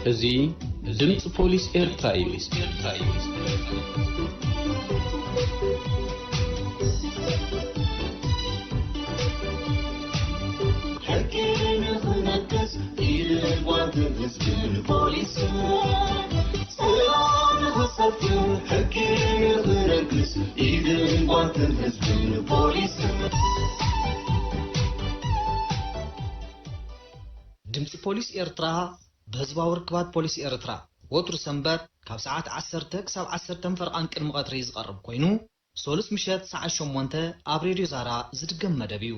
እዚ ድምፂ ፖሊስ ኤርትራ እዩ። ሕጊ ንኽነግስ ኢድን ጓንትን ህዝብን ፖሊስን፣ ሰላም ንኽሰፍን ሕጊ ንኽነግስ ኢድን ጓንትን ህዝብን ፖሊስን። ድምፂ ፖሊስ ኤርትራ ብህዝባዊ ርክባት ፖሊስ ኤርትራ ወትሩ ሰንበት ካብ ሰዓት ዓሰርተ ክሳብ ዓሰርተ ፈርቓን ቅድሚ ቀትሪ ዝቐርብ ኮይኑ፣ ሶሉስ ምሸት ሰዓት ሸሞንተ ኣብ ሬድዮ ዛራ ዝድገም መደብ እዩ።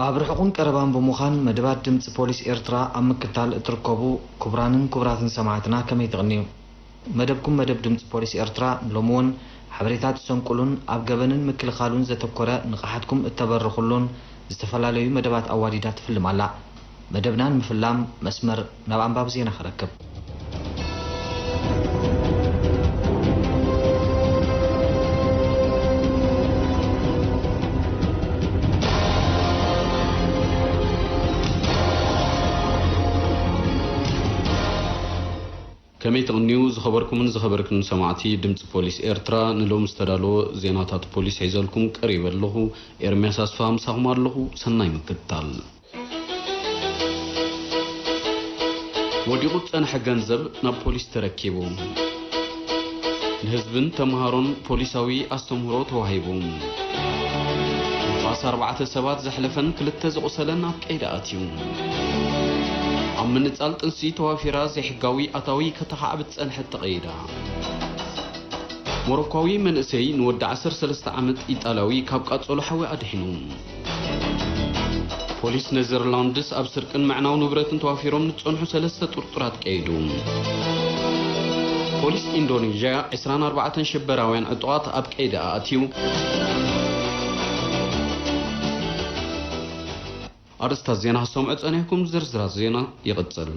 ኣብ ርሑቕን ቀረባን ብምዃን መደባት ድምፂ ፖሊስ ኤርትራ ኣብ ምክታል እትርከቡ ክቡራንን ክቡራትን ሰማዕትና ከመይ ትቕንዩ? መደብኩም መደብ ድምፂ ፖሊስ ኤርትራ ሎሚ እውን ሓበሬታ ትሰንቁሉን ኣብ ገበንን ምክልኻሉን ዘተኮረ ንቕሓትኩም እተበርኹሉን ዝተፈላለዩ መደባት ኣዋዲዳ ትፍልም ኣላ። መደብና ንምፍላም መስመር ናብ ኣንባቢ ዜና ክረክብ። ከመይ ትቕንዩ ዝኸበርኩምን ዝኸበርክን ሰማዕቲ ድምፂ ፖሊስ ኤርትራ፣ ንሎሚ ዝተዳለወ ዜናታት ፖሊስ ሒዘልኩም ቀሪበ ኣለኹ። ኤርምያስ ኣስፋ ምሳኹም ኣለኹ። ሰናይ ምክትታል። ወዲቑ ዝጸንሐ ገንዘብ ናብ ፖሊስ ተረኪቡ። ንህዝብን ተምሃሮን ፖሊሳዊ ኣስተምህሮ ተዋሂቡ። ንፋስ ኣርባዕተ ሰባት ዘሕለፈን ክልተ ዝቑሰለን ኣብ ቀይዲ ኣትዩ። ኣብ ምንጻል ጥንሲ ተዋፊራ ዘይሕጋዊ ኣታዊ ከተኻዕብት ጸንሐት ተቐይዳ። ሞሮኳዊ መንእሰይ ንወዲ ዓሰርተ ሰለስተ ዓመት ኢጣልያዊ ካብ ቃጸሎ ሓዊ ኣድሒኑ። ፖሊስ ኔዘርላንድስ ኣብ ስርቅን ምዕናው ንብረትን ተዋፊሮም ንዝጸንሑ ሰለስተ ጥርጡራት ቀይዱ። ፖሊስ ኢንዶኔዥያ ዕስራን ኣርባዕተን ሽበራውያን ዕጡቓት ኣብ ቀይዲ ኣእትዩ። ኣርእስታት ዜና ክትሰምዑ ጸኒሕኩም፣ ዝርዝራት ዜና ይቕጽል።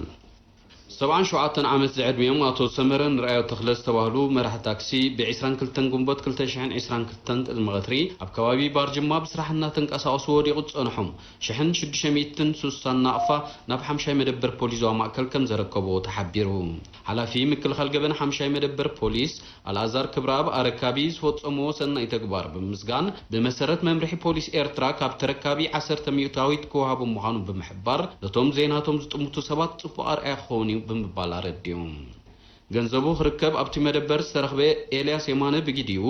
ሰብዓን ሸውዓተን ዓመት ዝዕድሚኦም ኣቶ ሰመረ ንርኣዮ ተኽለ ዝተባህሉ መራሒ ታክሲ፣ ብዕስራን ክልተን ግንቦት ክልተ ሽሕን ዕስራን ክልተን ቅድሚ ቀትሪ ኣብ ከባቢ ባርጅማ ብስራሕ እናተንቀሳቐሱ ወዲቑ ዝጸንሖም ሽሕን ሽዱሽተ ሚእትን ስሳን ናቕፋ ናብ ሓምሻይ መደበር ፖሊስ ዞባ ማእከል ከም ዘረከብዎ ተሓቢሩ። ሓላፊ ምክልኻል ገበን ሓምሻይ መደበር ፖሊስ ኣልኣዛር ክብረኣብ ኣረካቢ ዝፈጸምዎ ሰናይ ተግባር ብምምስጋን፣ ብመሰረት መምርሒ ፖሊስ ኤርትራ ካብ ተረካቢ ዓሰርተ ሚእታዊት ክወሃቦም ምዃኑ ብምሕባር፣ ነቶም ዘይናቶም ዝጥምቱ ሰባት ጽቡቕ ኣርኣያ ክኸውን እዩ ብምባል ኣረዲኡ። ገንዘቡ ክርከብ ኣብቲ መደበር ዝተረኽበ ኤልያስ የማነ ብጊዲኡ፣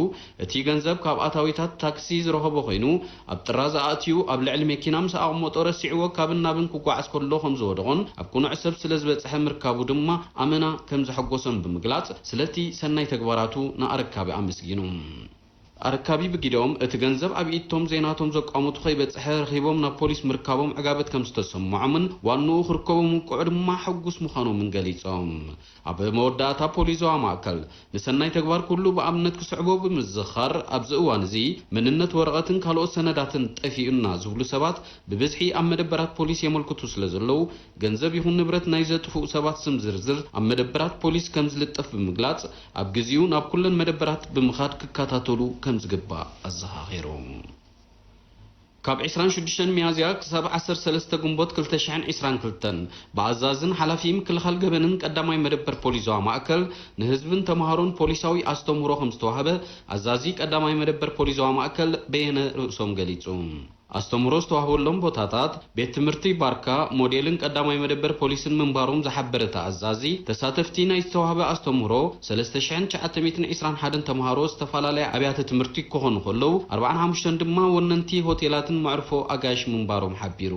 እቲ ገንዘብ ካብ ኣታዊታት ታክሲ ዝረኸቦ ኮይኑ፣ ኣብ ጥራዝ ኣእትዩ ኣብ ልዕሊ መኪና ምስ ኣቐመጦ ረሲዕዎ ካብን ናብን ክጓዓዝ ከሎ ከም ዝወደቖን ኣብ ቅኑዕ ሰብ ስለ ዝበጽሐ ምርካቡ ድማ ኣመና ከም ዘሐጎሶን ብምግላጽ፣ ስለቲ ሰናይ ተግባራቱ ንኣረካቢ ኣመስጊኑ። ኣረካቢ ብጊደኦም፣ እቲ ገንዘብ ኣብ ኢድቶም ዘይናቶም ዘቋሙቱ ከይበጽሐ ረኺቦም ናብ ፖሊስ ምርካቦም ዕጋበት ከም ዝተሰምዖምን ዋንኡ ክርከቦም ምብቅዑ ድማ ሕጉስ ምዃኖምን ገሊጾም። ኣብ መወዳእታ ፖሊስ ዞባ ማእከል፣ ንሰናይ ተግባር ኩሉ ብኣብነት ክስዕቦ ብምዝኻር፣ ኣብዚ እዋን እዚ መንነት ወረቐትን ካልኦት ሰነዳትን ጠፊኡና ዝብሉ ሰባት ብብዝሒ ኣብ መደበራት ፖሊስ የመልክቱ ስለ ዘለዉ፣ ገንዘብ ይኹን ንብረት ናይ ዘጥፍኡ ሰባት ስም ዝርዝር ኣብ መደበራት ፖሊስ ከም ዝልጠፍ ብምግላጽ፣ ኣብ ግዜኡ ናብ ኩለን መደበራት ብምኻድ ክከታተሉ ከም ዝግባእ ኣዘኻኺሩ። ካብ ዕስራን ሽዱሽተን ሚያዝያ ክሳብ ዓሰርተ ሰለስተ ግንቦት ክልተ ሽሕን ዕስራን ክልተን፣ ብኣዛዝን ሓላፊ ምክልኻል ገበንን ቀዳማይ መደበር ፖሊስ ዞባ ማእከል ንህዝብን ተምሃሮን ፖሊሳዊ ኣስተምህሮ ከም ዝተዋህበ ኣዛዚ ቀዳማይ መደበር ፖሊስ ዞባ ማእከል በየነ ርእሶም ገሊጹ። ኣስተምህሮ ዝተዋህበሎም ቦታታት ቤት ትምህርቲ ባርካ፣ ሞዴልን ቀዳማይ መደበር ፖሊስን ምንባሮም ዝሓበረ እቲ ኣዛዚ፣ ተሳተፍቲ ናይ ዝተዋህበ ኣስተምህሮ ሰለስተ ሽሕን ትሽዓተ ሚእትን ዕስራን ሓደን ተምሃሮ ዝተፈላለያ ኣብያተ ትምህርቲ ክኾኑ ከለዉ፣ ኣርባዓን ሓሙሽተን ድማ ወነንቲ ሆቴላትን መዕርፎ ኣጋይሽ ምንባሮም ሓቢሩ።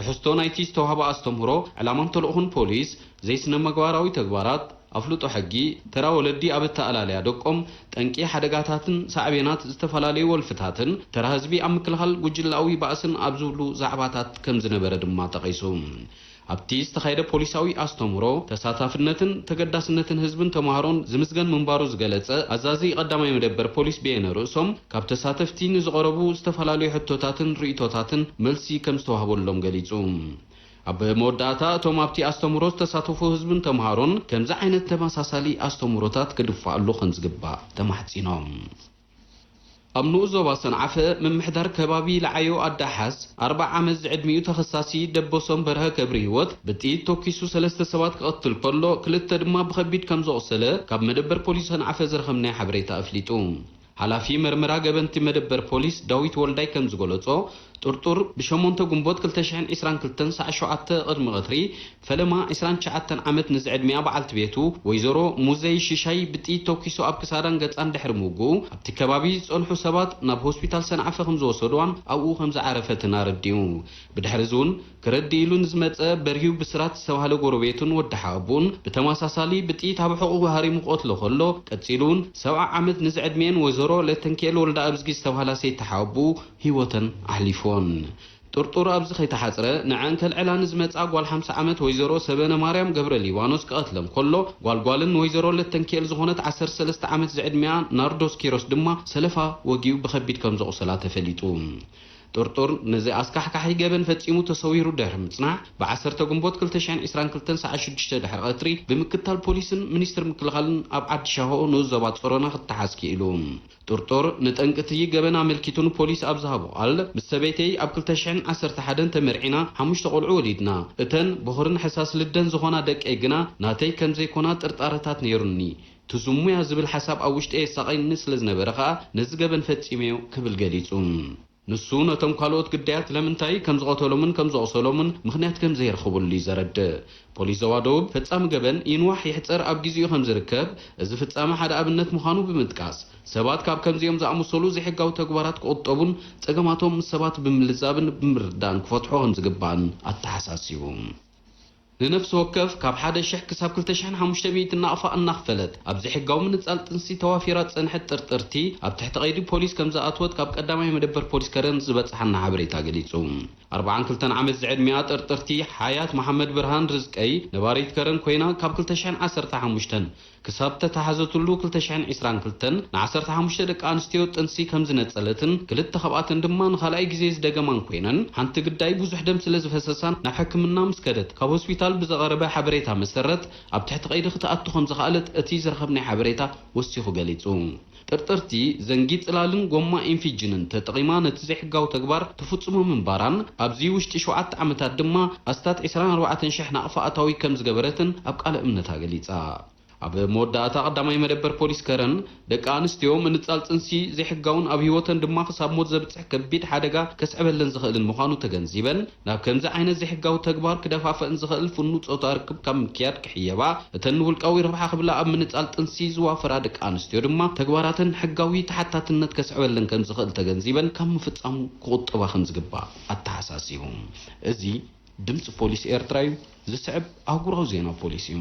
ትሕዝቶ ናይቲ ዝተዋህበ ኣስተምህሮ፣ ዕላማን ተልእኾን ፖሊስ፣ ዘይስነ-ምግባራዊ ተግባራት፣ ኣፍልጦ ሕጊ፣ ተራ ወለዲ ኣብ ኣተኣላልያ ደቆም፣ ጠንቂ ሓደጋታትን ሳዕቤናት ዝተፈላለዩ ወልፍታትን፣ ተራ ህዝቢ ኣብ ምክልኻል ጉጅላዊ ባእስን ኣብ ዝብሉ ዛዕባታት ከም ዝነበረ ድማ ጠቒሱ። ኣብቲ ዝተኻየደ ፖሊሳዊ ኣስተምህሮ፣ ተሳታፍነትን ተገዳስነትን ህዝብን ተምሃሮን ዝምስገን ምንባሩ ዝገለጸ ኣዛዚ ቀዳማይ መደበር ፖሊስ በየነ ርእሶም፣ ካብ ተሳተፍቲ ንዝቐረቡ ዝተፈላለዩ ሕቶታትን ርእይቶታትን መልሲ ከም ዝተዋህበሎም ገሊጹ። ኣብ መወዳእታ፣ እቶም ኣብቲ ኣስተምህሮ ዝተሳተፉ ህዝብን ተምሃሮን ከምዚ ዓይነት ተመሳሳሊ ኣስተምህሮታት ክድፋኣሉ ከም ዝግባእ ተማሕጺኖም። ኣብ ንኡስ ዞባ ሰንዓፈ፣ ምምሕዳር ከባቢ ለዓዮ ኣዳሓስ፣ ኣርብዓ ዓመት ዝዕድሚኡ ተኸሳሲ ደበሶም በርሀ ገብረ ህይወት ብጥይት ተኩሱ ሰለስተ ሰባት ክቐትል ከሎ፣ ክልተ ድማ ብኸቢድ ከም ዘቑሰለ ካብ መደበር ፖሊስ ሰንዓፈ ዝረኸብናዮ ሓበሬታ ኣፍሊጡ። ሓላፊ መርመራ ገበንቲ መደበር ፖሊስ ዳዊት ወልዳይ ከም ዝገለጾ፣ ጥርጡር ብሸሞንተ ግንቦት ክልተ ሽሕን ዕስራን ክልተን ሰዓት ሸውዓተ ቅድሚ ቀትሪ፣ ፈለማ ዕስራን ትሽዓተን ዓመት ንዝዕድሚኣ በዓልቲ ቤቱ ወይዘሮ ሙዘይ ሽሻይ ብጥይት ተኩሱ ኣብ ክሳዳን ገጻን ድሕሪ ምውግኡ፣ ኣብቲ ከባቢ ዝጸንሑ ሰባት ናብ ሆስፒታል ሰንዓፈ ከም ዝወሰድዋን ኣብኡ ከም ዝዓረፈትን ኣረዲኡ። ብድሕሪ እዚ እውን ክረዲ ኢሉ ንዝመጸ በርሂው ብስራት ዝተባህለ ጎረቤቱን ወዲ ሓወቦኡን ብተመሳሳሊ ብጥይት ኣብ ሕቑኡ ሃሪሙ ክቐትሎ ከሎ፣ ቀጺሉ እውን ሰብዓ ዓመት ንዝዕድሚኤን ወይዘሮ ለተንኪኤል ወልደኣብዝጊ ዝተባህላ ሰይቲ ሓወቦኡ ህይወተን ኣሕሊፍወን። ጥርጡር ኣብዚ ከይተሓጽረ፣ ንዐን ከልዕላ ንዝመጻ ጓል ሓምሳ ዓመት ወይዘሮ ሰበነ ማርያም ገብረ ሊባኖስ ክቐትለን ከሎ፣ ጓልጓልን ወይዘሮ ለተንኪኤል ዝኾነት ዓሰርተ ሰለስተ ዓመት ዝዕድሚኣ ናርዶስ ኪሮስ ድማ ሰለፋ ወጊኡ ብኸቢድ ከም ዘቑሰላ ተፈሊጡ። ጥርጡር ነዚ ኣስካሕካሒ ገበን ፈጺሙ ተሰዊሩ ድሕሪ ምጽናሕ፣ ብ ዓሰርተ ግንቦት ክልተ ሽሕን ዕስራን ክልተን ሰዓት ሽዱሽተ ድሕሪ ቀትሪ ብምክታል ፖሊስን ሚኒስትሪ ምክልኻልን ኣብ ዓዲ ሻሆ ንኡስ ዞባ ጾሮና ክተሓዝ ክኢሉ። ጥርጡር ንጠንቂ እቲ ገበን ኣመልኪቱ ንፖሊስ ኣብ ዝሃቦ ቃል፣ ምስ ሰበይተይ ኣብ ክልተ ሽሕን ዓሰርተ ሓደን ተመርዒና ሓሙሽተ ቆልዑ ወሊድና። እተን በኹርን ሕሳስ ልደን ዝኾና ደቀይ ግና ናተይ ከም ዘይኮና ጥርጣረታት ነይሩኒ። ትዝሙያ ዝብል ሓሳብ ኣብ ውሽጠይ የሳቐየኒ ስለ ዝነበረ ከኣ ነዚ ገበን ፈጺመዮ ክብል ገሊጹ። ንሱ ነቶም ካልኦት ግዳያት ስለምንታይ ከም ዝቐተሎምን ከም ዘቑሰሎምን ምኽንያት ከም ዘይረኸበሉ እዩ ዘረድእ። ፖሊስ ዞባ ደቡብ ፈጻሚ ገበን ይንዋሕ ይሕጸር ኣብ ግዜኡ ከም ዝርከብ፣ እዚ ፍጻመ ሓደ ኣብነት ምዃኑ ብምጥቃስ፣ ሰባት ካብ ከምዚኦም ዝኣመሰሉ ዘይሕጋዊ ተግባራት ክቑጠቡን ጸገማቶም ምስ ሰባት ብምልዛብን ብምርዳእን ክፈትሑ ከም ዝግባእን ኣተሓሳሲቡ። ንነፍሲ ወከፍ ካብ ሓደ ሽሕ ክሳብ ክልተ ሽሕን ሓሙሽተ ሚእትን ናቕፋ እናኽፈለት ኣብ ዘይሕጋዊ ምንጻል ጥንሲ ተዋፊራ ዝጸንሐት ጥርጥርቲ፣ ኣብ ትሕቲ ቀይዲ ፖሊስ ከም ዝኣትወት ካብ ቀዳማይ መደበር ፖሊስ ከረን ዝበጽሓና ሓበሬታ ገሊጹ። ኣርብዓን ክልተን ዓመት ዝዕድሚኣ ጥርጥርቲ ሓያት መሓመድ ብርሃን ርዝቀይ፣ ነባሪት ከረን ኮይና፣ ካብ ክልተ ሽሕን ዓሰርተ ሓሙሽተን ክሳብ ተታሓዘትሉ ክልተ ሽሕን ዕስራን ክልተን፣ ን ዓሰርተ ሓሙሽተ ደቂ ኣንስትዮ ጥንሲ ከም ዝነጸለትን፣ ክልተ ካብኣተን ድማ ንኻልኣይ ግዜ ዝደገማን ኮይነን፣ ሓንቲ ግዳይ ብዙሕ ደም ስለ ዝፈሰሳን ናብ ሕክምና ምስ ከደት፣ ካብ ሆስፒታል ብዝቐረበ ሓበሬታ መሰረት፣ ኣብ ትሕቲ ቀይዲ ክትኣቱ ከም ዝኸኣለት እቲ ዝረኸብናዮ ሓበሬታ ወሲኹ ገሊጹ። ጥርጥርቲ፣ ዘንጊ ጽላልን ጎማ ኢንፊጅንን ተጠቒማ ነቲ ዘይሕጋዊ ተግባር ትፍጽሞ ምንባራን፣ ኣብዚ ውሽጢ ሸውዓተ ዓመታት ድማ ኣስታት ዕስራን ኣርባዕተን ሽሕ ናቕፋ ኣታዊ ከም ዝገበረትን ኣብ ቃለ እምነታ ገሊጻ። ኣብ መወዳእታ፣ ቀዳማይ መደበር ፖሊስ ከረን፣ ደቂ ኣንስትዮ ምንጻል ጥንሲ ዘይሕጋውን ኣብ ህይወተን ድማ ክሳብ ሞት ዘብጽሕ ከቢድ ሓደጋ ከስዕበለን ዝኽእልን ምዃኑ ተገንዚበን፣ ናብ ከምዚ ዓይነት ዘይሕጋዊ ተግባር ክደፋፍአን ዝኽእል ፍኑው ጾታዊ ርክብ ካብ ምክያድ ክሕየባ፣ እተን ንውልቃዊ ረብሓ ክብላ ኣብ ምንጻል ጥንሲ ዝዋፈራ ደቂ ኣንስትዮ ድማ ተግባራተን ሕጋዊ ተሓታትነት ከስዕበለን ከም ዝኽእል ተገንዚበን ካብ ምፍጻሙ ክቑጠባ ከም ዝግባእ ኣተሓሳሲቡ። እዚ ድምጺ ፖሊስ ኤርትራ እዩ። ዝስዕብ ኣህጉራዊ ዜና ፖሊስ እዩ።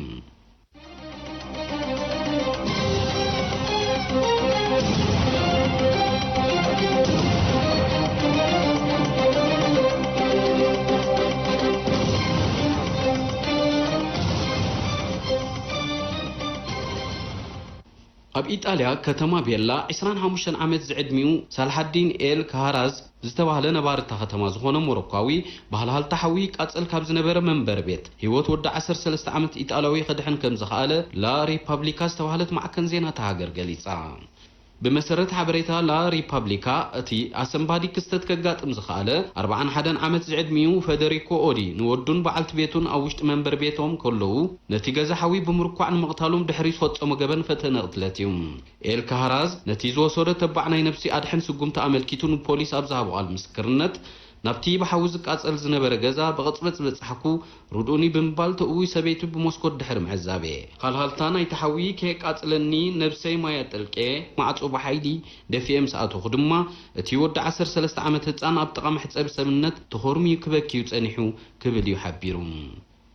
ኣብ ኢጣልያ ከተማ ቤላ ዕስራን ሓሙሽተን ዓመት ዝዕድሚኡ ሳልሓዲን ኤል ካሃራዝ ዝተባህለ ነባሪ እታ ከተማ ዝኾነ ሞሮኳዊ፣ ብሃልሃልታ ሓዊ ይቃጸል ካብ ዝነበረ መንበሪ ቤት ህይወት ወዲ ዓሰርተ ሰለስተ ዓመት ኢጣልያዊ ከድሕን ከም ዝኸኣለ ላ ሪፓብሊካ ዝተባህለት ማዕከን ዜና እታ ሃገር ገሊጻ። ብመሰረት ሓበሬታ ላ ሪፓብሊካ፣ እቲ ኣሰንባዲ ክስተት ከጋጥም ዝኸኣለ ኣርብዓን ሓደን ዓመት ዝዕድሚኡ ፈደሪኮ ኦዲ ንወዱን በዓልቲ ቤቱን ኣብ ውሽጢ መንበሪ ቤቶም ከለዉ፣ ነቲ ገዛ ሓዊ ብምርኳዕ ንምቕታሎም ድሕሪ ዝፈጸሞ ገበን ፈተነ ቅትለት እዩ። ኤል ካህራዝ ነቲ ዝወሰዶ ተባዕ ናይ ነፍሲ ኣድሕን ስጉምቲ ኣመልኪቱ ንፖሊስ ኣብ ዝሃቦ ቃል ምስክርነት፣ ናብቲ ብሓዊ ዝቃጸል ዝነበረ ገዛ ብቕጽበት ዝበጻሕኩ፣ ርድኡኒ ብምባል ተእዊ ሰበይቱ ብመስኮት ድሕሪ ምዕዛብ እየ። ሃልሃልታ ናይቲ ሓዊ ከየቃጽለኒ ነብሰይ ማይ ኣጠልቅየ፣ ማዕጾ ብሓይሊ ደፊኤ ምስ ኣተኹ ድማ፣ እቲ ወዲ ዓሰርተ ሰለስተ ዓመት ህጻን ኣብ ጥቓ መሕጸቢ ሰብነት ተኾርምዩ ክበኪ እዩ ጸኒሑ ክብል እዩ ሓቢሩ።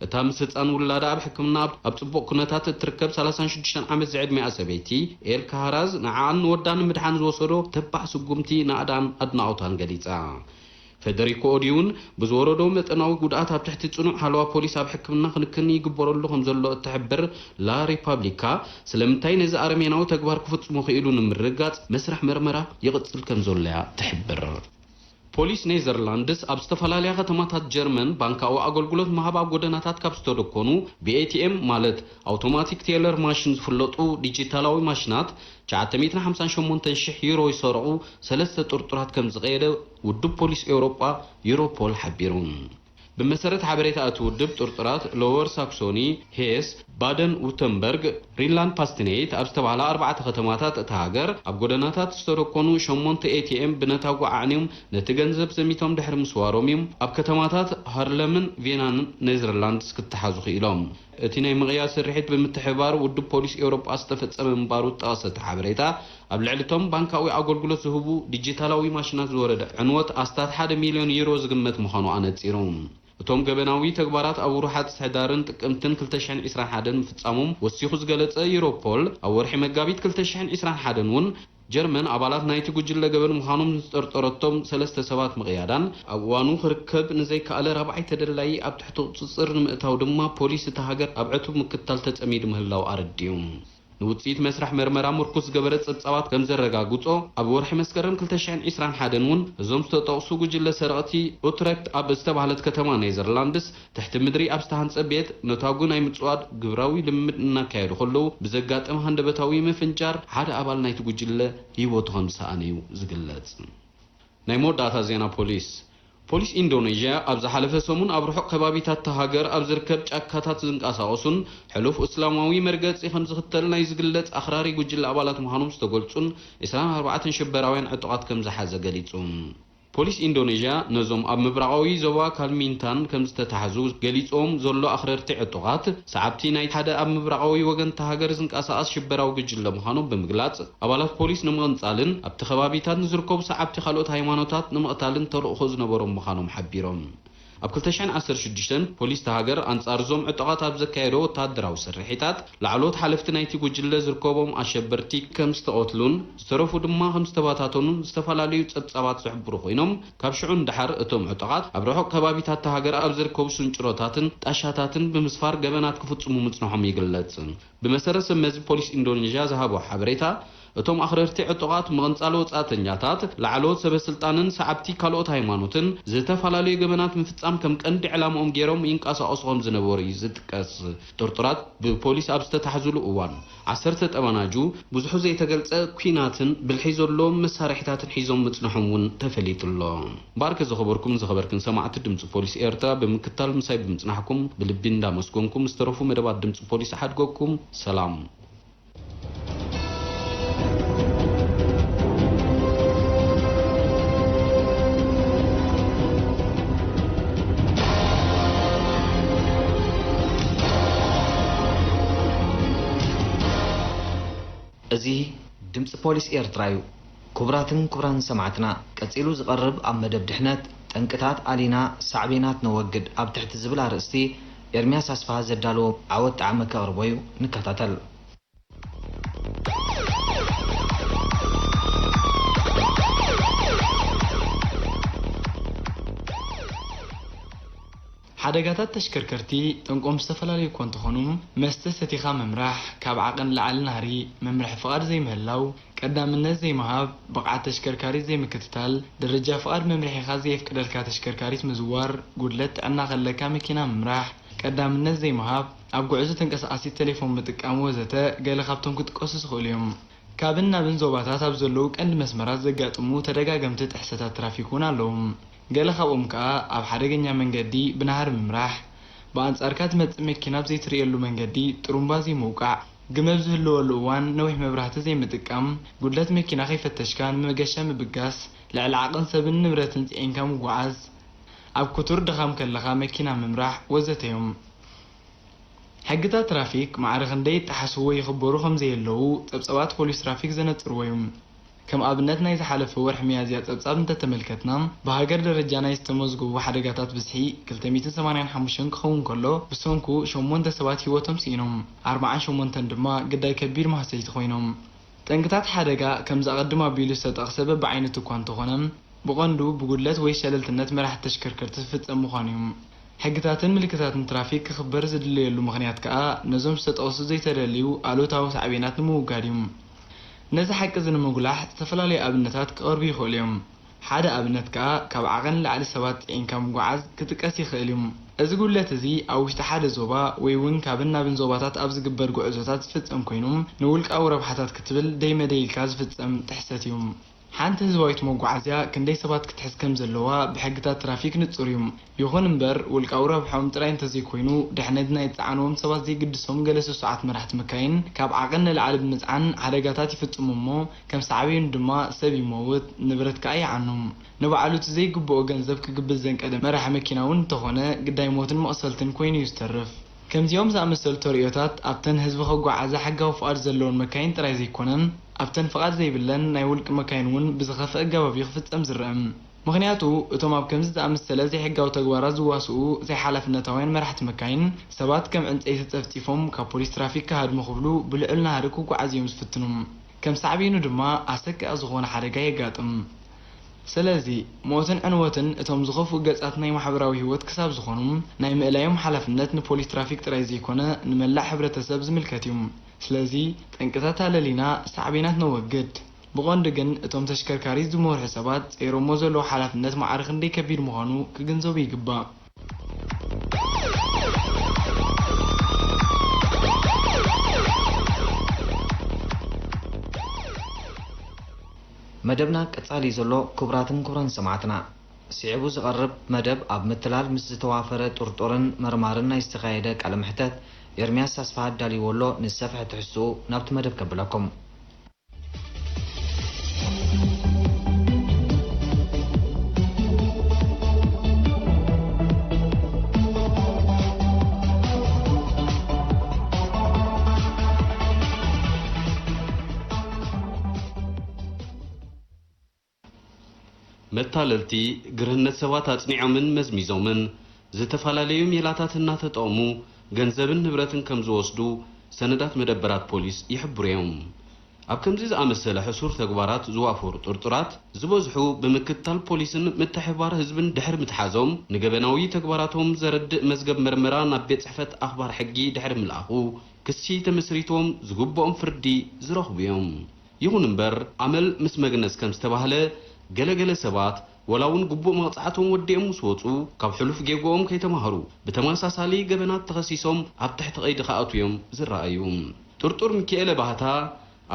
እታ ምስ ህጻን ውላዳ ኣብ ሕክምና ኣብ፣ ኣብ ጽቡቕ ኩነታት እትርከብ ሰላሳን ሽዱሽተን ዓመት ዝዕድሚኣ ሰበይቲ፣ ኤል ካህራዝ ንዓኣን ንወዳን ንምድሓን ዝወሰዶ ተባዕ ስጉምቲ ናእዳን ኣድናቖታን ገሊጻ። ፈደሪኮ ኦዲ እውን ብዝወረዶ መጠናዊ ጉድኣት ኣብ ትሕቲ ጽኑዕ ሓለዋ ፖሊስ ኣብ ሕክምና ክንክን ይግበረሉ ከም ዘሎ እትሕብር ላ ሪፓብሊካ፣ ስለምንታይ ነዚ ኣረሜናዊ ተግባር ክፍጽሞ ክኢሉ ንምርግጋጽ መስርሕ መርመራ ይቕጽል ከም ዘሎ እያ ትሕብር። ፖሊስ ኔዘርላንድስ ኣብ ዝተፈላለያ ከተማታት ጀርመን ባንካዊ ኣገልግሎት ምሃብ ኣብ ጎደናታት ካብ ዝተደኮኑ ብኤቲኤም ማለት ኣውቶማቲክ ቴለር ማሽን ዝፍለጡ ዲጂታላዊ ማሽናት ትሽዓተ ሚእትን ሓምሳን ሸሞንተን ሽሕ ዩሮ ይሰርቑ ሰለስተ ጥርጡራት ከም ዝቐየደ ውድብ ፖሊስ ኤውሮጳ ዩሮፖል ሓቢሩ። ብመሰረት ሓበሬታ እቲ ውድብ ጥርጡራት ሎወር ሳክሶኒ፣ ሄስ፣ ባደን ውተንበርግ፣ ሪንላንድ ፓስቲኔይት ኣብ ዝተባህላ ኣርባዕተ ከተማታት እታ ሃገር ኣብ ጎደናታት ዝተደኮኑ ሸሞንተ ኤቲኤም ብነታጉ ዓዕንዮም ነቲ ገንዘብ ዘሚቶም ድሕሪ ምስዋሮም እዮም ኣብ ከተማታት ሃርለምን ቬናን ኔዘርላንድስ ክተሓዙ ክኢሎም። እቲ ናይ ምቕያድ ስርሒት ብምትሕብባር ውድብ ፖሊስ ኤውሮጳ ዝተፈጸመ ምንባሩ እተቐሰ እቲ ሓበሬታ፣ ኣብ ልዕሊ እቶም ባንካዊ ኣገልግሎት ዝህቡ ዲጂታላዊ ማሽናት ዝወረደ ዕንወት ኣስታት ሓደ ሚልዮን ዩሮ ዝግመት ምዃኑ ኣነጺሩ። እቶም ገበናዊ ተግባራት ኣብ ወርሓት ሕዳርን ጥቅምትን ክልተ ሽሕን ዕስራን ሓደን ምፍጻሞም ወሲኹ ዝገለጸ ዩሮፖል፣ ኣብ ወርሒ መጋቢት ክልተ ሽሕን ዕስራን ሓደን እውን ጀርመን ኣባላት ናይቲ ጉጅለ ገበን ምዃኖም ንዝጠርጠረቶም ሰለስተ ሰባት ምቕያዳን ኣብ እዋኑ ክርከብ ንዘይከኣለ ራብዓይ ተደላዪ ኣብ ትሕቲ ቁጽጽር ንምእታው ድማ ፖሊስ እታ ሃገር ኣብ ዕቱብ ምክትታል ተጸሚዱ ምህላው ኣረዲኡ። ንውጽኢት መስርሕ መርመራ ምርኩስ ዝገበረ ጸብጻባት ከም ዘረጋግጾ፣ ኣብ ወርሒ መስከረም ክልተ ሽሕን ዕስራን ሓደን እውን እዞም ዝተጠቕሱ ጉጅለ ሰረቕቲ ኡትረክት ኣብ ዝተባህለት ከተማ ኔዘርላንድስ ትሕቲ ምድሪ ኣብ ዝተሃንጸ ቤት ነታጉ ናይ ምጽዋድ ግብራዊ ልምምድ እናካየዱ ከለዉ ብዘጋጠመ ሃንደበታዊ ምፍንጃር ሓደ ኣባል ናይቲ ጉጅለ ህይወቱ ከም ዝሰኣነ እዩ ዝግለጽ። ናይ መወዳእታ ዜና ፖሊስ። ፖሊስ ኢንዶኔዥያ ኣብ ዝሓለፈ ሰሙን ኣብ ርሑቕ ከባቢታት እታ ሃገር ኣብ ዝርከብ ጫካታት ዝንቀሳቐሱን ሕሉፍ እስላማዊ መርገጺ ከም ዝኽተል ናይ ዝግለጽ ኣኽራሪ ጉጅለ ኣባላት ምዃኖም ዝተገልጹን ዕስራን ኣርባዕተን ሽበራውያን ዕጡቓት ከም ዝሓዘ ገሊጹ። ፖሊስ ኢንዶኔዥያ ነዞም ኣብ ምብራቓዊ ዞባ ካሊሚንታን ከም ዝተታሕዙ ገሊጾም ዘሎ ኣኽረርቲ ዕጡቓት፣ ሰዓብቲ ናይ ሓደ ኣብ ምብራቓዊ ወገን እታ ሃገር ዝንቀሳቐስ ሽበራዊ ጉጅለ ምዃኖም ብምግላጽ፣ ኣባላት ፖሊስ ንምቕንጻልን ኣብቲ ከባቢታት ንዝርከቡ ሰዓብቲ ካልኦት ሃይማኖታት ንምቕታልን ተልእኾ ዝነበሮም ምዃኖም ሓቢሮም። ኣብ ክልተ ሽሕን ዓሰርተ ሽዱሽተን ፖሊስ እታ ሃገር ኣንጻር እዞም ዕጡቓት ኣብ ዘካየዶ ወተሃደራዊ ስርሒታት፣ ላዕለዎት ሓለፍቲ ናይቲ ጉጅለ ዝርከቦም ኣሸበርቲ ከም ዝተቐትሉን ዝተረፉ ድማ ከም ዝተበታተኑን ዝተፈላለዩ ጸብጻባት ዝሕብሩ ኮይኖም፣ ካብ ሽዑ ንደሓር እቶም ዕጡቓት ኣብ ርሑቕ ከባቢታት እታ ሃገር ኣብ ዝርከቡ ስንጭሮታትን ጣሻታትን ብምስፋር ገበናት ክፍጽሙ ምጽንሖም ይግለጽ። ብመሰረት ሰብ መዚ ፖሊስ ኢንዶኔዥያ ዝሃቦ ሓበሬታ፣ እቶም ኣኽረርቲ ዕጡቓት ምቕንጻል ወጻእተኛታት፣ ላዕለዎት ሰበ ስልጣንን ሰዓብቲ ካልኦት ሃይማኖትን ዝተፈላለዩ ገበናት ምፍጻም ከም ቀንዲ ዕላምኦም ገይሮም ይንቀሳቐሱ ከም ዝነበሩ እዩ ዝጥቀስ። ጥርጡራት ብፖሊስ ኣብ ዝተታሕዙሉ እዋን፣ ዓሰርተ ጠባናጁ፣ ብዙሑ ዘይተገልጸ ኲናትን ብልሒ ዘለዎም መሳርሒታትን ሒዞም ምጽንሖም እውን ተፈሊጡ ኣሎ። እምበኣርከ ዝኸበርኩም ዝኸበርክን ሰማዕቲ ድምጺ ፖሊስ ኤርትራ ብምክታል ምሳይ ብምጽናሕኩም ብልቢ እንዳመስገንኩ፣ ምስ ተረፉ መደባት ድምጺ ፖሊስ እሓድገኩም። ሰላም። እዚ ድምጺ ፖሊስ ኤርትራ እዩ። ክቡራትን ክቡራን ሰማዕትና፣ ቀጺሉ ዝቐርብ ኣብ መደብ ድሕነት፣ ጠንቅታት ኣሊና ሳዕቤናት ነወግድ ኣብ ትሕቲ ዝብል ኣርእስቲ ኤርምያስ ኣስፍሃ ዘዳለዎ ዓወት ጣዕመ ከቕርቦ እዩ። ንከታተል። ሓደጋታት ተሽከርከርቲ ጠንቆም ዝተፈላለዩ እኳ እንተኾኑ፣ መስተ ሰቲኻ ምምራሕ፣ ካብ ዓቐን ንላዕሊ ናህሪ፣ መምርሒ ፍቓድ ዘይምህላው፣ ቀዳምነት ዘይምሃብ፣ ብቕዓት ተሽከርካሪት ዘይምክትታል፣ ደረጃ ፍቓድ መምርሒኻ ዘየፍቅደልካ ተሽከርካሪት ምዝዋር፣ ጉድለት ጥዕና ከለካ መኪና ምምራሕ፣ ቀዳምነት ዘይምሃብ፣ ኣብ ጉዕዞ ተንቀሳቓሲት ቴሌፎን ምጥቃም ወዘተ ገለ ካብቶም ክጥቀሱ ዝኽእሉ እዮም። ካብን ናብን ዞባታት ኣብ ዘለዉ ቀንዲ መስመራት ዘጋጥሙ ተደጋገምቲ ጥሕሰታት ትራፊክ እውን ኣለዉ። ገለ ካብኦም ከኣ ኣብ ሓደገኛ መንገዲ ብናህሪ ምምራሕ፣ ብኣንጻርካ ትመጽእ መኪና ኣብ ዘይትርእየሉ መንገዲ ጥሩምባ ዘይምውቃዕ፣ ግመ ኣብ ዝህልወሉ እዋን ነዊሕ መብራህቲ ዘይምጥቃም፣ ጉድለት መኪና ከይፈተሽካ ንመገሻ ምብጋስ፣ ልዕሊ ዓቕን ሰብን ንብረትን ጽዒንካ ምጉዓዝ፣ ኣብ ክቱር ድኻም ከለኻ መኪና ምምራሕ ወዘተ እዮም። ሕግታት ትራፊክ ማዕረ ክንደይ ይጠሓሱ ወይ ይኽበሩ ከም ዘየለዉ ጸብጻባት ፖሊስ ትራፊክ ዘነጽርዎ እዩ። ከም ኣብነት ናይ ዝሓለፈ ወርሒ ሚያዝያ ጸብጻብ እንተተመልከትና፣ ብሃገር ደረጃ ናይ ዝተመዝገቡ ሓደጋታት ብዝሒ ክልተ ሚእትን ሰማንያን ሓሙሽተን ክኸውን ከሎ፣ ብሰንኩ ሸሞንተ ሰባት ህይወቶም ስኢኖም፣ ኣርብዓን ሸሞንተን ድማ ግዳይ ከቢድ ማህሰይቲ ኮይኖም። ጠንቅታት ሓደጋ ከምዚ ኣቐድም ኣቢሉ ዝተጠቕሰ በብዓይነቱ እኳ እንተኾነ፣ ብቐንዱ ብጉድለት ወይ ሸለልትነት መራሕቲ ተሽከርከርቲ ዝፍጸም ምዃኑ እዩ። ሕግታትን ምልክታትን ትራፊክ ክኽበር ዝድለየሉ ምኽንያት ከኣ ነዞም ዝተጠቕሱ ዘይተደልዩ ኣሉታዊ ሳዕቤናት ንምውጋድ እዩ። ነዚ ሓቂ እዚ ንምጉላሕ ዝተፈላለዩ ኣብነታት ክቐርቡ ይኽእሉ እዮም። ሓደ ኣብነት ከኣ ካብ ዓቐን ንላዕሊ ሰባት ጽዒንካ ምጉዓዝ ክጥቀስ ይኽእል እዩ። እዚ ጉድለት እዚ ኣብ ውሽጢ ሓደ ዞባ ወይ እውን ካብን ናብን ዞባታት ኣብ ዝግበር ጉዕዞታት ዝፍጸም ኮይኑ፣ ንውልቃዊ ረብሓታት ክትብል ደይመደይ ኢልካ ዝፍጸም ጥሕሰት እዩ። ሓንቲ ህዝባዊት መጓዓዝያ ክንደይ ሰባት ክትሕዝ ከም ዘለዋ ብሕግታት ትራፊክ ንጹር እዩ። ይኹን እምበር፣ ውልቃዊ ረብሖም ጥራይ እንተዘይኮይኑ፣ ድሕነት ናይ ዝጸዓንዎም ሰባት ዘይግድሶም ገለ ስሱዓት መራሕቲ መካይን ካብ ዓቐን ንላዕሊ ብምጽዓን ሓደጋታት ይፍጽሙ እሞ፣ ከም ሳዕቤኑ ድማ ሰብ ይመውት፣ ንብረት ከኣ ይዓኑ። ንባዕሉ እቲ ዘይግብኦ ገንዘብ ክግብዝ ዘንቀደ መራሒ መኪና እውን እንተኾነ፣ ግዳይ ሞትን መቕሰልትን ኮይኑ እዩ ዝተርፍ። ከምዚኦም ዝኣመሰሉ ተርእዮታት ኣብተን ህዝቢ ከጓዓዛ ሕጋዊ ፍቓድ ዘለወን መካይን ጥራይ ዘይኮነን፣ ኣብተን ፍቓድ ዘይብለን ናይ ውልቂ መካይን እውን ብዝኸፍአ ኣገባብ እዩ ክፍጸም ዝረአ። ምኽንያቱ፣ እቶም ኣብ ከምዚ ዝኣመሰለ ዘይሕጋዊ ተግባራት ዝዋስኡ ዘይሓላፍነታውያን መራሕቲ መካይን፣ ሰባት ከም ዕንጸይቲ ጸፍጺፎም ካብ ፖሊስ ትራፊክ ክሃድሙ ክብሉ ብልዑል ናህሪ ክጓዓዙ እዮም ዝፍትኑ። ከም ሳዕቤኑ ድማ ኣሰቃቒ ዝኾነ ሓደጋ የጋጥም። ስለዚ፣ ሞትን ዕንወትን እቶም ዝኸፍኡ ገጻት ናይ ማሕበራዊ ህይወት ክሳብ ዝኾኑ፣ ናይ ምእላዮም ሓላፍነት ንፖሊስ ትራፊክ ጥራይ ዘይኮነ፣ ንመላእ ሕብረተሰብ ዝምልከት እዩ። ስለዚ፣ ጠንቅታት ኣለሊና ሳዕቤናት ነወግድ። ብቐንዱ ግን፣ እቶም ተሽከርካሪ ዝመርሑ ሰባት ጸይሮሞ ዘለዉ ሓላፍነት ማዕረ ክንደይ ከቢድ ምዃኑ ክግንዘቡ ይግባእ። መደብና ቀጻሊ እዩ ዘሎ። ክቡራትን ክቡራን ሰማዕትና፣ ስዒቡ ዝቐርብ መደብ ኣብ ምትላል ምስ ዝተዋፈረ ጥርጡርን መርማርን ናይ ዝተኻየደ ቃለ መሕተት ኤርምያስ ኣስፍሃ ኣዳልይዎ ኣሎ። ንዝሰፍሐ ትሕዝትኡ ናብቲ መደብ ከብለኩም። መታለልቲ ግርህነት ሰባት ኣጽኒዖምን መዝሚዞምን ዝተፈላለዩ ሜላታት እናተጠቐሙ ገንዘብን ንብረትን ከም ዝወስዱ ሰነዳት መደበራት ፖሊስ ይሕብሩ እዮም። ኣብ ከምዚ ዝኣመሰለ ሕሱር ተግባራት ዝዋፈሩ ጥርጡራት ዝበዝሑ ብምክትታል ፖሊስን ምትሕብባር ህዝብን ድሕሪ ምትሓዞም ንገበናዊ ተግባራቶም ዘረድእ መዝገብ መርመራ ናብ ቤት ጽሕፈት ኣኽባር ሕጊ ድሕሪ ምልኣኹ ክሲ ተመስሪትዎም ዝግብኦም ፍርዲ ዝረኽቡ እዮም። ይኹን እምበር፣ ኣመል ምስ መግነዝ ከም ዝተባህለ፣ ገለገለ ሰባት፣ ወላ እውን ግቡእ መቕጻዕቶም ወዲኦም ምስ ወጹ፣ ካብ ሕሉፍ ጌግኦም ከይተማህሩ፣ ብተመሳሳሊ ገበናት ተኸሲሶም ኣብ ትሕቲ ቀይዲ ክኣትዉ እዮም ዝረኣዩ። ጥርጡር ሚኪኤለ ባህታ፣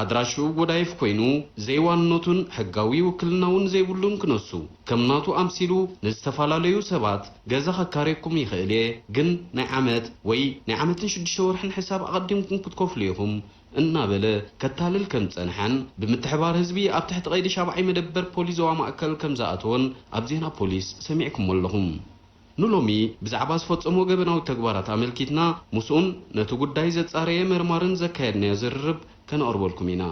ኣድራሽኡ ጎዳይፍ ኮይኑ፣ ዘይዋንነቱን ሕጋዊ ውክልናውን ዘይብሉን ክነሱ፣ ከም ናቱ ኣምሲሉ ንዝተፈላለዩ ሰባት፣ "ገዛ ከካርየኩም ይኽእል እየ፣ ግን ናይ ዓመት ወይ ናይ ዓመትን ሽዱሽተ ወርሕን ሕሳብ ኣቐዲምኩም ክትከፍሉ ኢኹም" እናበለ ከታልል ከም ዝጸንሐን፣ ብምትሕባር ህዝቢ ኣብ ትሕቲ ቀይዲ ሻብዓይ መደበር ፖሊስ ዞባ ማእከል ከም ዝኣተወን ኣብ ዜና ፖሊስ ሰሚዕኩሞ ኣለኹም። ንሎሚ ብዛዕባ ዝፈጸሞ ገበናዊ ተግባራት ኣመልኪትና ምስኡን ነቲ ጉዳይ ዘጻረየ መርማርን ዘካየድናዮ ዝርርብ ከነቕርበልኩም ኢና።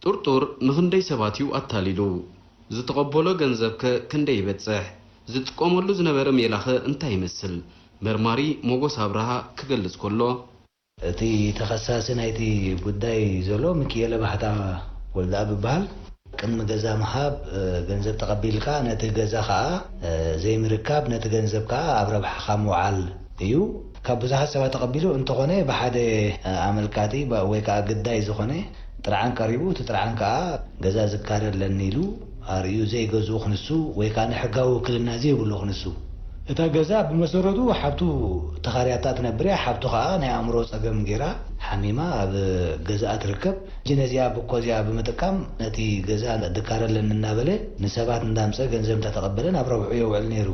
ጥርጡር ንኽንደይ ሰባት እዩ ኣታሊሉ? ዝተቐበሎ ገንዘብከ ክንደይ ይበጽሕ? ዝጥቀመሉ ዝነበረ ሜላኸ እንታይ ይመስል? መርማሪ ሞጎስ ኣብርሃ ክገልጽ ከሎ፣ እቲ ተኸሳሲ ናይቲ ጉዳይ ዘሎ ሚኪኤለ ባህታ ወልደኣብ ይበሃል። ቅድሚ ገዛ ምሃብ፣ እ፣ ገንዘብ ተቐቢልካ ነቲ ገዛ ኸኣ፣ እ፣ ዘይምርካብ፣ ነቲ ገንዘብ ከኣ ኣብ ረብሓኻ ምውዓል እዩ። ካብ ብዙሓት ሰባት ተቐቢሉ እንተኾነ፣ ብሓደ፣ እ፣ ኣመልካቲ ባ-፣ ወይ ከኣ ግዳይ ዝኾነ ጥርዓን ቀሪቡ፣ እቲ ጥርዓን ከኣ ገዛ ዝካረ ኣለኒ ኢሉ ኣርእዩ ዘይገዝኡ ክንሱ ወይ ከኣ ናይ ሕጋዊ ውክልና ዘይብሉ ክንሱ። እታ ገዛ ብመሰረቱ ሓብቱ ተኻርያታ ትነብር እያ። ሓብቱ ከኣ ናይ ኣእምሮ ጸገም ገይራ ሓሚማ ኣብ ገዛኣ ትርከብ። ሕጂ ነዚኣ ብኮ እዚኣ ብምጥቃም ነቲ ገዛ ድካረ ኣለኒ እናበለ ንሰባት እንዳምጸ ገንዘብ እንተተቐበለ ናብ ረብሑ የውዕል ነይሩ።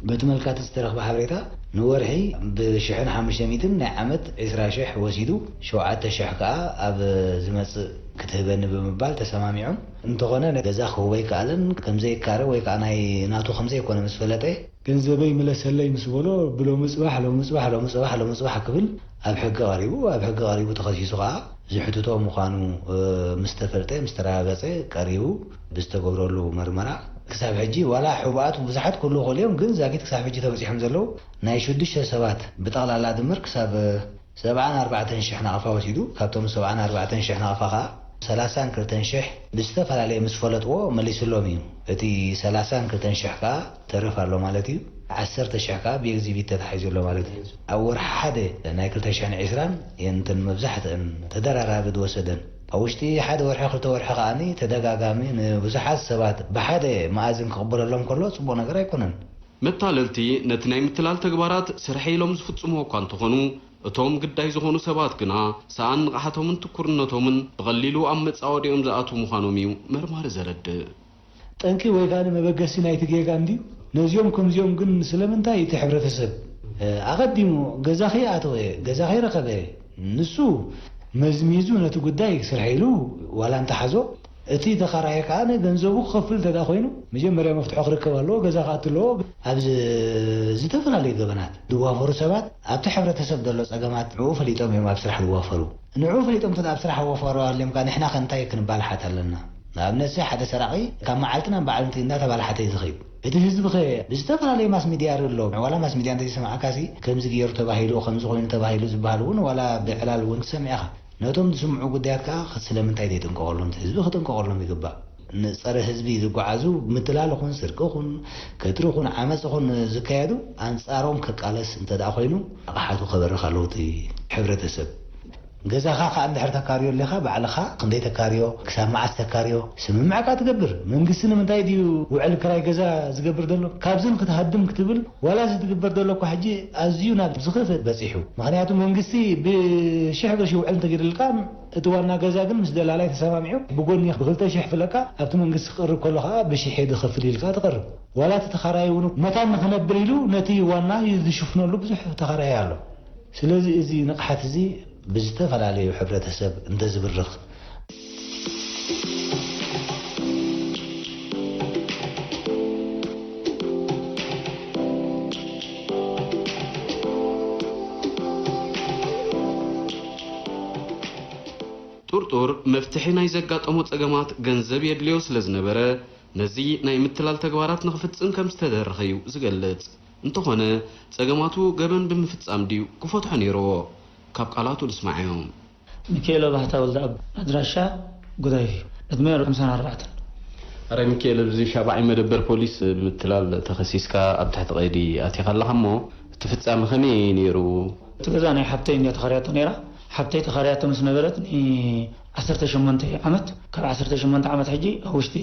በቲ መልካቲ ዝተረኽበ ሓበሬታ ንወርሒ ብሽሕን ሓሙሽተ ሚእትን ናይ ዓመት ዕስራ ሽሕ ወሲዱ ሸውዓተ ሽሕ ከኣ ኣብ ዝመጽእ ክትህበኒ ብምባል ተሰማሚዖም። እንተኾነ ገዛ ክህቦ ኣይከኣለን። ከም ዘይካረ ወይ ከኣ ናይ ናቱ ከም ዘይኮነ ምስ ፈለጠ፣ "ገንዘበይ ምለሰለይ" ምስ በሎ፣ ብሎሚ ጽባሕ፣ ሎሚ ጽባሕ፣ ሎሚ ጽባሕ፣ ሎሚ ጽባሕ ክብል ኣብ ሕጊ ቀሪቡ፣ ኣብ ሕጊ ቀሪቡ ተኸሲሱ ከኣ ዝሕትቶ ምዃኑ፣ እ፣ ምስ ተፈልጠ፣ ምስ ተረጋገጸ፣ ቀሪቡ ብዝተገብረሉ መርመራ፣ ክሳብ ሕጂ ዋላ ሕቡኣት ብዙሓት ክህልዉ ይኽእሉ እዮም፣ ግን ዛጊት ክሳብ ሕጂ ተበጺሖም ዘለዉ ናይ ሽዱሽተ ሰባት ብጠቕላላ ድምር ክሳብ ሰብዓን ኣርባዕተን ሽሕ ናቕፋ ወሲዱ፣ ካብቶም ሰብዓን ኣርባዕተን ሽሕ ናቕፋ ከኣ ሰላሳን ክልተን ሽሕ ብዝተፈላለየ ምስ ፈለጥዎ መሊስሎም እዩ። እቲ ሰላሳን ክልተን ሽሕ ከኣ ተረፍ ኣሎ ማለት እዩ። ዓሰርተ ሽሕ ከኣ ብኤግዚቢት ተታሒዙ ኣሎ ማለት እዩ። ኣብ ወርሒ ሓደ ናይ ክልተ ሽሕን ዕስራን እየን እተን መብዛሕትአን ተደራራቢ ዝወሰደን። ኣብ ውሽጢ ሓደ ወርሒ፣ ክልተ ወርሒ ከኣኒ ተደጋጋሚ ንብዙሓት ሰባት ብሓደ መኣዝን ክቕበለሎም ከሎ ጽቡቕ ነገር ኣይኮነን። መታለልቲ ነቲ ናይ ምትላል ተግባራት ስርሐይ ኢሎም ዝፍጽምዎ እኳ እንተኾኑ፣ እቶም ግዳይ ዝኾኑ ሰባት ግና ሰኣን ንቕሓቶምን ትኩርነቶምን ብቐሊሉ ኣብ መጻወዲኦም ዝኣትዉ ምዃኖም እዩ መርማሪ ዘረድእ። ጠንቂ ወይ ከኣ መበገሲ ናይቲ ጌጋ እንድዩ። ነዚኦም ከምዚኦም ግን ስለምንታይ እቲ ሕብረተሰብ፣ እ፣ ኣቐዲሙ ገዛ ከይኣተወ፣ ገዛ ከይረኸበ፣ ንሱ መዝሚዙ ነቲ ጉዳይ ስርሐ ኢሉ ዋላ እንተሓዞ፣ እቲ ተኻራየ ከኣ ገንዘቡ ክኸፍል እንተ ደኣ ኮይኑ፣ መጀመርያ መፍትሖ ክርከብ ኣለዎ፣ ገዛ ክኣቱ ኣለዎ። ኣብ ዝ-፣ ዝተፈላለዩ ገበናት ዝዋፈሩ ሰባት ኣብቲ ሕብረተሰብ ዘሎ ጸገማት ንዕኡ ፈሊጦም እዮም ኣብ ስራሕ ዝዋፈሩ። ንዕኡ ፈሊጦም እንተ ደኣ ኣብ ስራሕ ኣዋፈሩ ኣልዮም ከኣ ንሕና ከ እንታይ ክንባላሓት ኣለና? ንኣብነት፣ ሓደ ሰራቒ ካብ መዓልቲ ናብ መዓልቲ እንዳተባላሓተ እዩ ዝኸይድ። እቲ ህዝቢ ኸ ብዝተፈላለየ ማስ ሚድያ ይርኢ ኣሎ። ዋላ ማስ ሚድያ እንተዘይሰማዕካሲ፣ ከምዚ ገይሩ ተባሂሉ፣ ከምዚ ኮይኑ ተባሂሉ ዝበሃል እውን ዋላ ብዕላል እውን ትሰምዕ ኢኻ። ነቶም ዝስምዑ ጉዳያት ከኣ ስለምንታይ ዘይጥንቀቐሎም? እቲ ህዝቢ ክጥንቀቐሎም ይግባእ። ንጸረ ህዝቢ ዝጓዓዙ ምትላል ኹን፣ ስርቂ ኹን፣ ክትሪ ኹን፣ ዓመጽ ኹን ዝካየዱ፣ ኣንጻሮም ክቃለስ እንተ ደኣ ኮይኑ፣ ንቕሓቱ ከበርኽ ኣለዎ እቲ ሕብረተሰብ። ገዛኻ ከኣ እንድሕር ተካርዮ ኣለኻ፣ ባዕልኻ ክንደይ ተካርዮ፣ ክሳብ መዓስ ተካርዮ፣ ስምምዕ ከኣ ትገብር። መንግስቲ ንምንታይ ድዩ ውዕል ክራይ ገዛ ዝገብር ዘሎ? ካብዝን ክትሃድም ክትብል፣ ዋላ እዚ ዝግበር ዘሎ እኳ ሕጂ ኣዝዩ ናብ ዝኸፍእ በጺሑ። ምኽንያቱ መንግስቲ ብሽሕ ቅርሺ ውዕል እንተገይርልካ፣ እቲ ዋና ገዛ ግን ምስ ደላላይ ተሰማሚዑ ብጎኒ ብኽልተ ሽሕ ፍለካ ኣብቲ መንግስቲ ክቕርብ ከሎ ከኣ ብሽሕ እየ ዝኸፍል ኢልካ ትቐርብ። ዋላ እቲ ተኻራይ እውን መታን ንኽነብር ኢሉ ነቲ ዋና እዩ ዝሽፍነሉ ብዙሕ ተኻራይ ኣሎ። ስለዚ እዚ ንቕሓት እዚ ብዝተፈላለዩ ሕብረተሰብ እንተዝብርኽ። ጥርጡር መፍትሒ ናይ ዘጋጠሞ ጸገማት ገንዘብ የድልዮ ስለ ዝነበረ፣ ነዚ ናይ ምትላል ተግባራት ንኽፍጽም ከም ዝተደረኸ እዩ ዝገልጽ። እንተኾነ፣ ጸገማቱ ገበን ብምፍጻም ድዩ ክፈትሖ ነይርዎ? ካብ ቃላቱ ንስማዓዮ። ሚካኤል ባህታ ወልደኣብ፣ ኣድራሻ ጉዳይ እዩ። ዕድመ ሓምሳን ኣርባዕተን። ኣረ ሚካኤል፣ ኣብዚ ሻብዓይ መደበር ፖሊስ ምትላል ተኸሲስካ ኣብ ትሕቲ ቀይዲ ኣቲኻ ኣለኻ እሞ፣ እቲ ፍጻመ ከመይ ነይሩ? እቲ ገዛ ናይ ሓብተይ እንድያ ተኻርያቶ ነይራ። ሓብተይ ተኻርያቶ ምስ ነበረት ን ዓሰርተ ሸሞንተ ዓመት፣ ካብ ዓሰርተ ሸሞንተ ዓመት ሕጂ ኣብ ውሽጢ፣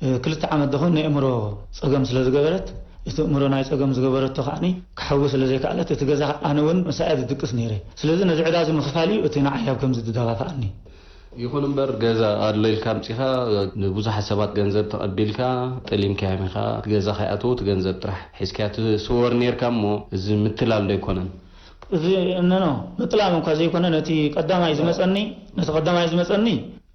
እ፣ ክልተ ዓመት ደኾን ናይ ኣእምሮ ጸገም ስለ ዝገበረት፣ እቲ ኣእምሮ ናይ ጸገም ዝገበረቶ ከኣኒ ክሓዊ ስለ ዘይከኣለት፣ እቲ ገዛ ኣነ እውን ምሳኣ ዝድቅስ ነይረ። ስለዚ ነዚ ዕዳ እዚ ምኽፋል እዩ እቲ ንዓይ ኣብ ከምዚ ዝደፋፍኣኒ። ይኹን እምበር፣ ገዛ ኣሎ ኢልካ ኣምጺኻ፣ ንብዙሓት ሰባት ገንዘብ ተቐቢልካ፣ ጠሊምካዮም ኢኻ። እቲ ገዛ ከይኣተዉ እቲ ገንዘብ ጥራሕ ሒዝካዮ ትስወር ነይርካ እሞ፣ እዚ ምትላል ዶ ኣይኮነን? እዚ እነኖ ምጥላም እኳ ዘይኮነ፣ ነቲ ቀዳማይ ዝመጸኒ፣ ነቲ ቀዳማይ ዝመጸኒ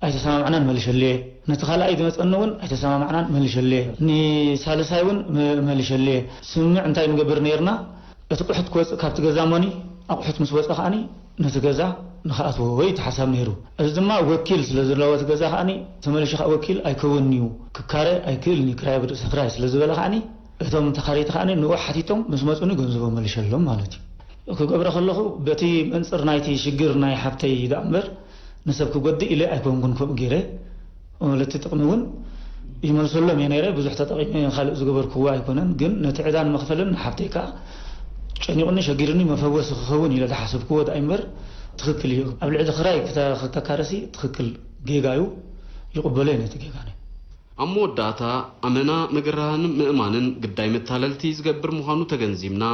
ኣይተሰማማዕናን፣ መልሸልየ። ነቲ ካልኣይ ዝመጸኒ እውን ኣይተሰማማዕናን፣ መልሸልየ። ንሳልሳይ እውን መ-፣ መልሸልየ። ስምምዕ እንታይ ንገብር ነይርና? እቲ ቁሕት ክወጽእ ካብቲ ገዛ እሞኒ፣ ኣቑሑት ምስ ወጸ ከኣኒ ነቲ ገዛ ንኽኣትዎ ወይ እቲ ሓሳብ ነይሩ። እዚ ድማ ወኪል ስለ ዘለዎ እቲ ገዛ ከኣኒ ተመሊሹ ከኣ ወኪል ኣይከውንን እዩ፣ ክካረ ኣይክእልን እዩ፣ ክራይ ኣብ ርእሲ ክራይ ስለ ዝበለ ከኣኒ እቶም ተኻረይቲ ከኣኒ ንኡ ሓቲቶም ምስ መጹኒ ገንዘቦም መልሸሎም ማለት እዩ። ክገብሮ ከለኹ በቲ መንጽር ናይቲ ሽግር ናይ ሓብተይ ደኣ እምበር ንሰብ ክጎድእ ኢለ ኣይኮንኩን ከምኡ ገይረ። ለቲ ጥቕሚ እውን ይመልሰሎም እየ ነይረ። ብዙሕ ተጠቒመ ካልእ ዝገበርክዎ ኣይኮነን፣ ግን ነቲ ዕዳን መኽፈልን ንሓብተይ ከኣ ጨኒቑኒ ሸጊሩኒ መፈወሲ ክኸውን ኢለ ዝሓሰብክዎ ደኣ እምበር ትኽክል እዩ። ኣብ ልዕሊ ክራይ ክተ-፣ ክተካረሲ ትኽክል ጌጋ እዩ። ይቕበሎ እየ ነቲ ጌጋ ናይ ኣብ መወዳእታ፣ ኣመና ምግርራህን ምእማንን ግዳይ መታለልቲ ዝገብር ምዃኑ ተገንዚብና፣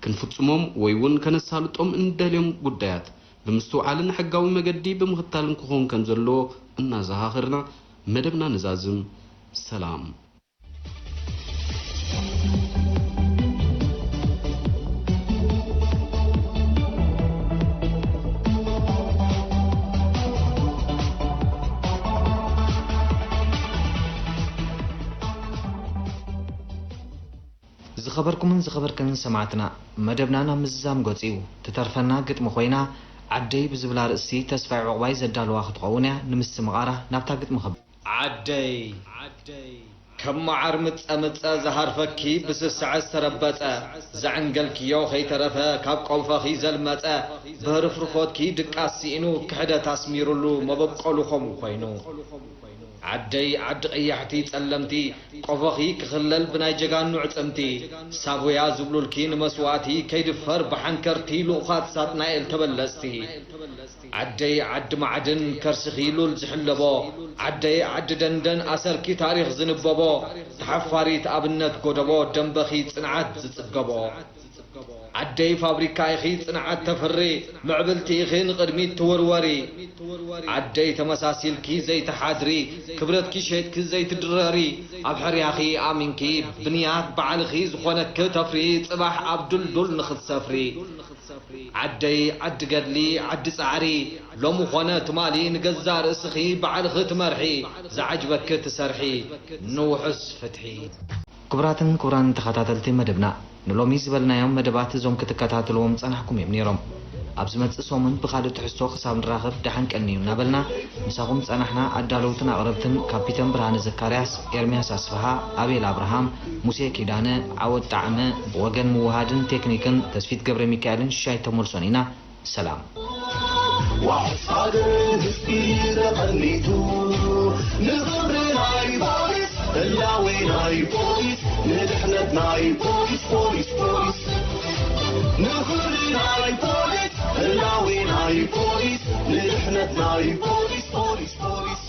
ክንፍጽሞም ወይ እውን ከነሳልጦም እንደልዮም ጉዳያት ብምስትውዓልን ሕጋዊ መገዲ ብምኽታልን ክኸውን ከም ዘለዎ እናዘኻኸርና መደብና ንዛዝም። ሰላም። ዝኸበርኩምን ዝኸበርክንን ሰማዕትና፣ መደብና ናብ ምዝዛም ገጹ እዩ። ትተርፈና ግጥሚ ኮይና፣ ዓደይ ብዝብል ኣርእስቲ ተስፋይ ዑቕባይ ዘዳለዋ ክትኸውን እያ። ንምስትምቓራ ናብታ ግጥሚ ክብ-፣ ዓደይ፣ ዓደይ፣ ከም መዓር ምጸ ምጸ ዝሃርፈኪ ብስስዐ ዝተረበጸ፣ ዘዕንገልክዮ ከይተረፈ ካብ ቆፈኺ ዘልመጸ፣ ብህርፍርፎትኪ ድቃስ ስኢኑ ክሕደት ኣስሚሩሉ መበቆሉ ከምኡ ኮይኑ። ዓደይ ዓዲ ቀያሕቲ ጸለምቲ፣ ቆፈኺ ክኽለል ብናይ ጀጋኑ ዕጽምቲ፣ ሳቡያ ዝብሉልኪ ንመስዋእቲ ከይድፈር ብሓንከርቲ ልኡኻት ሳጥናኤል ተበለጽቲ። ዓደይ ዓዲ ማዕድን ከርስኺ ሉል ዝሕለቦ፣ ዓደይ ዓዲ ደንደን ኣሰርኪ ታሪኽ ዝንበቦ፣ ተሓፋሪት ኣብነት ጎደቦ ደንበኺ ጽንዓት ዝጽገቦ። ዓደይ ፋብሪካ ኢኺ ጽንዓት ተፍሪ፣ ምዕብልቲ ኢኺ ንቕድሚት ትውርወሪ። ዓደይ ተመሳሲልኪ ዘይትሓድሪ፣ ክብረትኪ ሸይጥኪ ዘይትድረሪ፣ ኣብ ሕርያኺ ኣሚንኪ ብንያት ባዕልኺ ዝኾነኪ ተፍሪ፣ ጽባሕ ኣብ ድልዱል ንኽትሰፍሪ። ዓደይ ዓዲ ገድሊ ዓዲ ጻዕሪ፣ ሎሚ ኾነ ትማሊ ንገዛእ ርእስኺ ባዕልኺ ትመርሒ፣ ዝዓጅበኪ ትሰርሒ፣ ንውሑስ ፍትሒ። ክቡራትን ክቡራን ተኸታተልቲ መደብና፣ ንሎሚ ዝበልናዮም መደባት እዞም ክትከታተልዎም ጸናሕኩም እዮም ነይሮም። ኣብ ዝመጽእ ሰሙን ብኻልእ ትሕዝቶ ክሳብ ንራኸብ ደሓን ቀንዩ እናበልና፣ ምሳኹም ጸናሕና። ኣዳለውትን ኣቕረብትን ካፒተን ብርሃነ ዘካርያስ፣ ኤርምያስ ኣስፍሃ፣ ኣቤል ኣብርሃም፣ ሙሴ ኪዳነ፣ ዓወት ጣዕመ፣ ብወገን ምውሃድን ቴክኒክን ተስፊት ገብረ ሚካኤልን ሽሻይ ተመልሶን ኢና። ሰላም። ዋሕስ ሃገር ህዝቢ ተቐኒቱ፣ ንኽብሪ ናይ ፖሊስ፣ ህላዌ ናይ ፖሊስ፣ ንድሕነት ናይ ፖሊስ፣ ፖሊስ፣ ፖሊስ። ንኽብሪ ናይ ፖሊስ፣ ህላዌ ናይ ፖሊስ፣ ንድሕነት ናይ ፖሊስ፣ ፖሊስ፣ ፖሊስ።